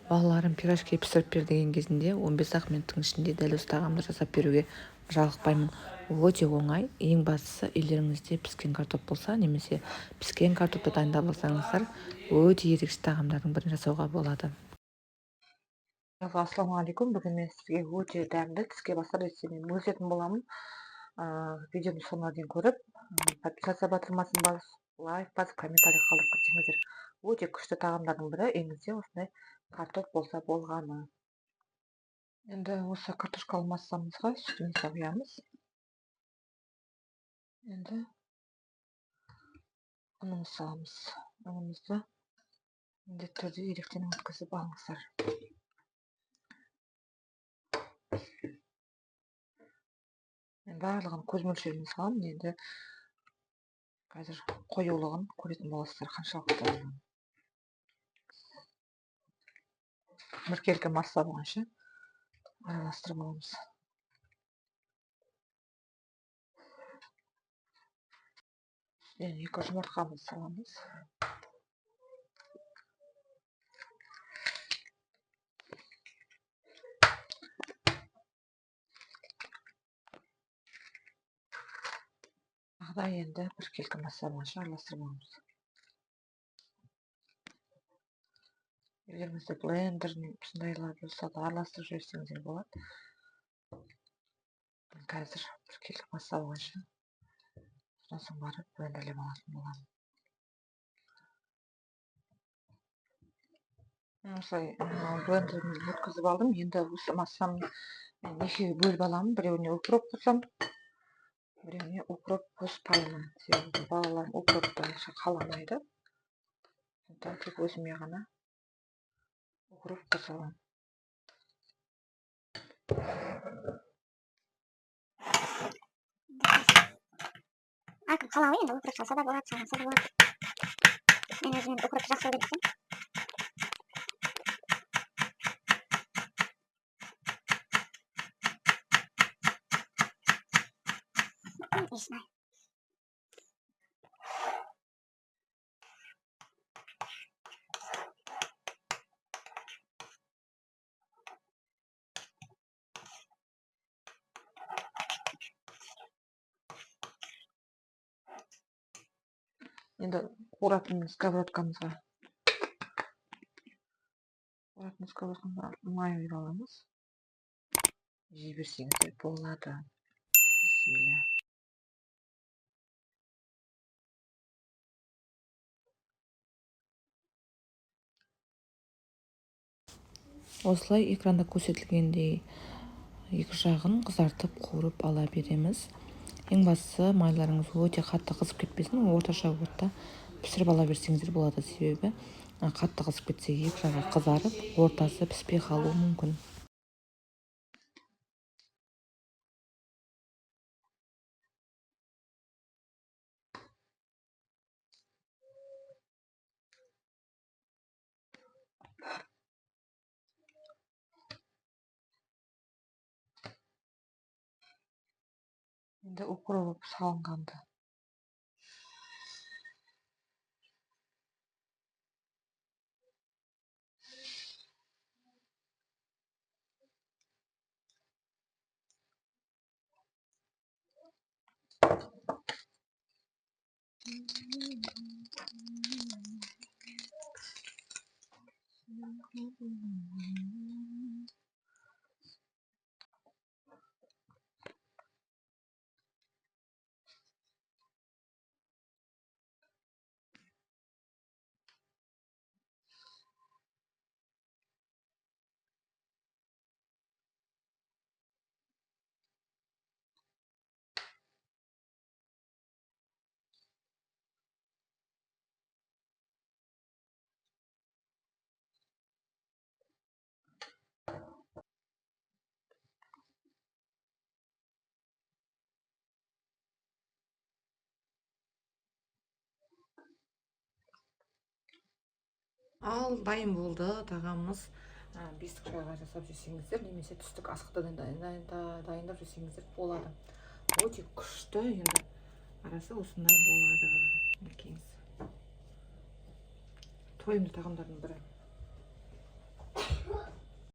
Балаларым пирожки пісіріп бер деген кезінде 15-ақ минуттың ішінде дәл осы тағамды жасап беруге жалықпаймын. Өте оңай. Ең бастысы, үйлеріңізде піскен картоп болса немесе піскен картопты дайындап алсаңыздар, өте ерекше тағамдардың бірін жасауға болады. Ассалаумағалейкум. Бүгін мен сізге өте дәмді тіске басар рецептімен бөлісетін боламын. Видеоны соңына дейін көріп, подписаться батырмасын басып, лайк басып, комментарий қалдырып кетсеңіздер. Өте күшті тағамдардың бірі, үйіңізде осындай картоп болса болғаны. Енді осы картошкалы массамызға сүтімізді құямыз. Енді ұнымызды саламыз. Ұнымызды міндетті түрде електен өткізіп алыңыздар. Мен барлығын көз мөлшерімен саламын. Енді қазір қоюлығын көретін боласыздар, қаншалықты болғанын. Біркелкі масса болғанша араластырып аламыз. Үстінен 2 жұмыртқамызды саламыз. Тағы да енді біркелкі масса болғанша араластырып аламыз. Үйлеріңізде блендер сондайлар болса да араластырып жіберсеңіздер болады. Қазір біркелкі масса болғанша содан соң барып блендерлеп алатын боламын. Осылай блендермен өткізіп алдым. Енді осы массаны мен екіге бөліп аламын. Біреуіне укроп қосамын, біреуіне укроп қоспаймын. Себебі балаларым укропты онша қаламайды. Сондықтан тек өзіме ғана укроп қоса аламын. Әркім қалауы, енді укроп салса да болады, салмаса да болады. Мен өзім енді укропты жақсы көремін десем. Не знаю. Енді қуыратын сковородкамызға май құйып аламыз. Жей берсеңіздер болады. Бисмилля. Осылай экранда көрсетілгендей екі жағын қызартып қуырып ала береміз. Ең бастысы, майларыңыз өте қатты қызып кетпесін, орташа отта пісіріп ала берсеңіздер болады. Себебі қатты қызып кетсе екі жағы қызарып, ортасы піспей қалуы мүмкін. Енді укроп салынғанды. Ал дайын болды тағамымыз. Бестік шайға жасап жесеңіздер немесе түстік асқа да дайындап жесеңіздер болады. Өте күшті, енді арасы осындай болады. Мінекейіңіз. Тойымды тағамдардың бірі.